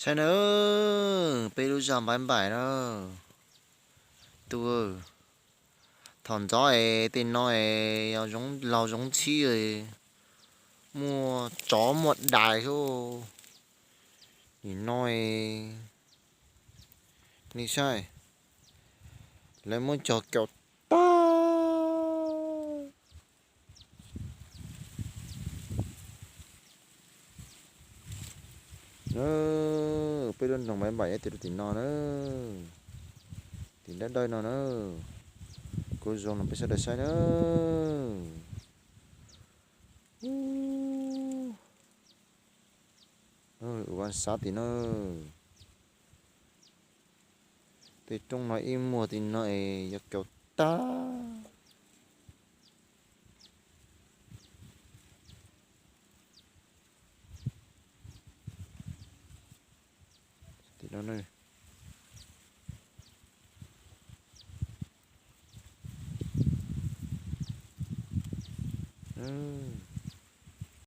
Saib nawb, peb lub zos Npaim Npaim na. Tus, thaum ntxov es tim no es yog laug zoov ntxhib, muaj tsov muaj dais xwb. Nim no es nej saib, lawv muab cog kaum tag. Peb lub nroog Npaim Npaim nyob tim, rau tim no na, tim dawb dawb no na. Kuv zoo no peb sawv daws saib na. Ua xav tim no, tej roob no ib muag tim no es yog kaum tag. Tim no na.